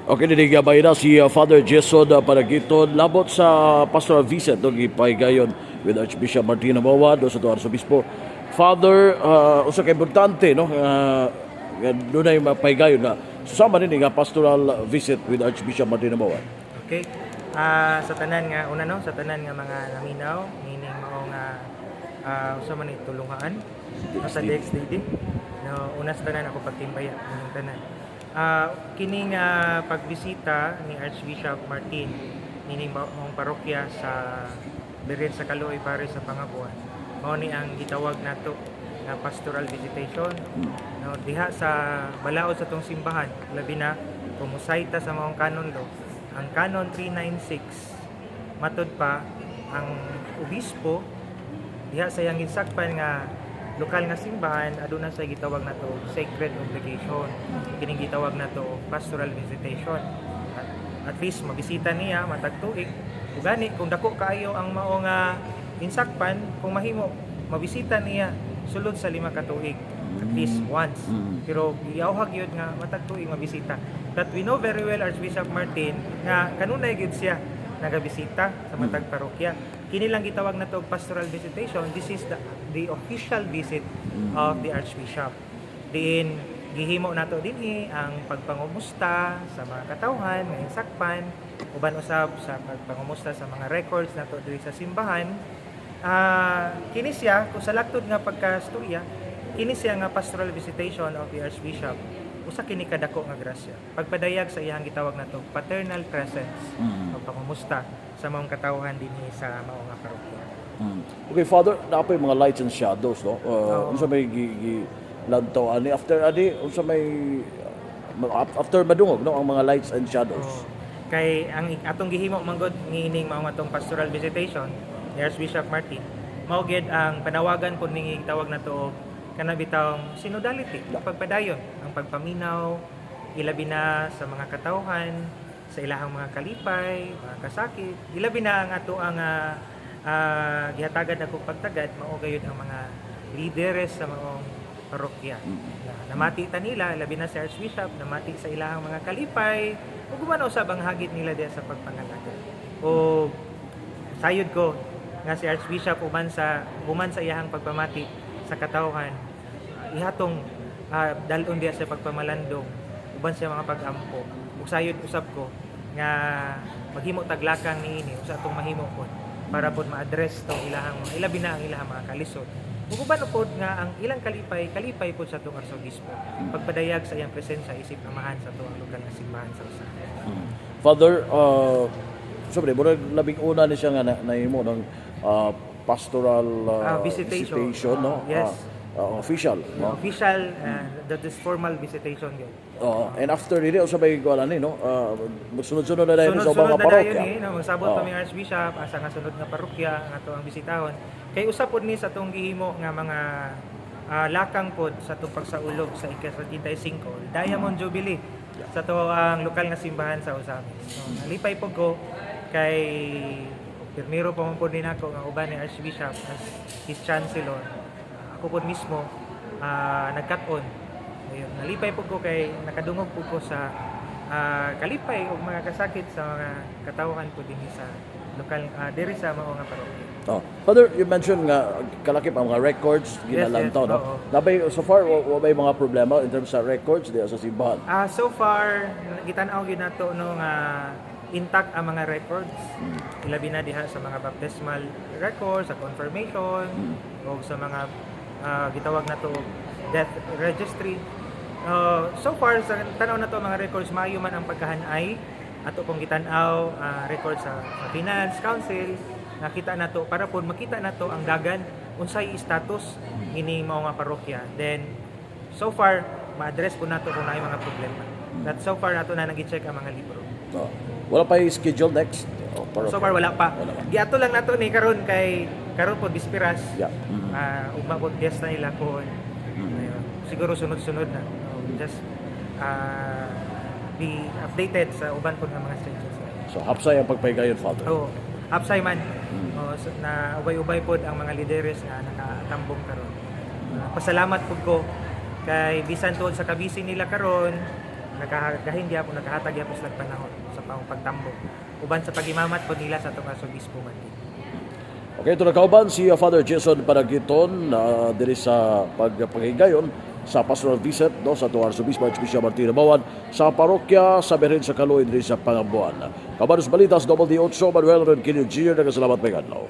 Okay, dinigabay na si Father Jason Panagiton labot sa pastoral visit, no, gipahigayon with Archbishop Martin Nabawa do sa tuang Arsobispo. Father, usa ka importante, no, nga dunay mapahigayon na susama din nga pastoral visit with Archbishop Martin Nabawa. Okay. Sa tanan nga una, no, sa tanan nga mga naminaw meaning mao nga usa man ni tulunghaan, no, sa DXDD. No, una sa tanan, ako pagtimbaya inyong tanan. Kini nga pagbisita ni Archbishop Martin nining maong parokya sa Birhen sa Kaluoy Parish sa Pangabuan. Mao ni ang gitawag nato nga pastoral visitation. No, diha sa balaod sa tong simbahan, labi na kung musayta sa maong canon law, ang Canon 396, matud pa ang obispo diha sa iyang ginsakpan nga lokal nga simbahan aduna sa gitawag nato sacred obligation, kining gitawag nato pastoral visitation. At least mabisita niya matag tuig. Ug gani kung dako kaayo ang mao nga insakpan, kung mahimo mabisita niya sulod sa 5 ka tuig at least once, pero giyawhag yun nga matag tuig mabisita. But we know very well Archbishop Martin nga kanunay gyud siya nagabisita sa matag parokya. Kini lang gitawag nato og pastoral visitation. This is the official visit of the Archbishop. Diin gihimo nato dinhi ang pagpangumusta sa mga katawhan nga insakpan, uban usab sa pagpangumusta sa mga records nato diri sa simbahan. Kini siya kung sa laktod nga pagkastorya, kini siya nga pastoral visitation of the Archbishop, usa kini kadako nga grasya, pagpadayag sa iyang gitawag nato paternal presence, pagpangumusta sa mga katawhan dinhi sa mao nga parokya. Okay, Father, naa pay mga lights and shadows, no? Unsa may gi lantaw ani after ani, unsa may after madungog, no, ang mga lights and shadows? Oo. Kay ang atong gihimo manggod niining mao atong pastoral visitation ni Archbishop Martin, mao gyud ang panawagan pod ning gitawag nato og kana bitawng synodality, pagpadayon ang pagpaminaw, ilabi na sa mga katawhan sa ilahang mga kalipay, mga kasakit, ilabi na ang ato ang gihatagan ako pagtagad, mao gayud ang mga lideres sa maong parokya. Na namati ta nila, labi na si Archbishop, namati sa ilahang mga kalipay, ug uban usab ang hagit nila diya sa pagpangalaga. O sayod ko nga si Archbishop uban sa iyahang pagpamati sa katawhan, ihatong dalon diya sa pagpamalandong uban sa mga pag-ampo. Ug sayod usab ko nga maghimo taglakang niini usa atong mahimo pod para pod ma-address tong ilahang mga, ilabi na ang ilahang mga kalisod. Ug uban pod nga ang ilang kalipay, kalipay pod sa atong arsobispo. Pagpadayag sa iyang presensya isip amahan sa atong lokal nga simbahan sa Ozamiz. Father, sobre murag labing una ni siya nga nahimo ng pastoral visitation. Visitation, no? Yes. Official, no? Official, that is formal visitation yun. And after dili usa may kuan ani, no? Magsunod-sunod na dayon sa ubang Sunod-sunod mga na dayon parokya. Eh, no, magsabot pa mi Archbishop asa nga sunod nga parokya ang ato ang bisitahon. Kay usa pod ni sa atong gihimo nga mga lakang pod sa atong pagsaulog sa ika-75 Diamond Jubilee sa ato ang lokal nga simbahan sa Ozamiz. So, nalipay pod ko kay pirmiro pa man pod ni nako nga uban ni Archbishop as his chancellor. Ako pod mismo nagkat-on. Ayun, nalipay po ko kay nakadungog po ko sa kalipay og mga kasakit sa mga katawhan po dinhi sa lokal diri sa mao nga parokya. Oh. Father, you mentioned nga kalakip ang mga records ginalantaw, Yes, no? oo. Nabay so far wa bay mga problema in terms sa records diya sa simbahan? So far gitan-aw gyud nato, no, nga intact ang mga records. Ilabi na diha sa mga baptismal records, sa confirmation o sa mga gitawag nato death registry. So far sa tan-aw nato ang mga records, maayo man ang pagkahanay. Ato pong gitan-aw records sa Finance Council, nakita nato para po makita nato ang dagan unsay status ini mao nga parokya. Then so far ma-address po nato kung naay mga problema. That so far ato na nag-check ang mga libro. Oh. Wala pa yung schedule next? Oh, parokya? So far wala pa. Wala pa. Giato lang nato ni karon kay karon po bispiras. Ugma po piyesta nila po. Ayun. Siguro sunod-sunod na. So, just be updated sa uban po ng mga schedules. So hapsay ang pagpahigayon, Father. Oo. Hapsay man. Oo, so, na ubay-ubay pod ang mga lideres nga nakatambong karon. Pasalamat pud ko kay bisan tuod sa kabisi nila karon, Nagagahin gyapon, nagahatag gyapon sila panahon sa pang pagtambong uban sa pagimamat pod nila sa atong Arsobispo man gid. Okay, ito na kauban si Father Jason Panagiton na diri sa pagpanghigayon sa pastoral visit, no, sa atong Arsobispo Archbishop Martin Mawad sa parokya sa Birhen sa Kaluoy diri sa Pangambuan. Kauban sa balitas, Double D 8, Manuel Ronquillo Jr. Nagkasalamat may adlaw.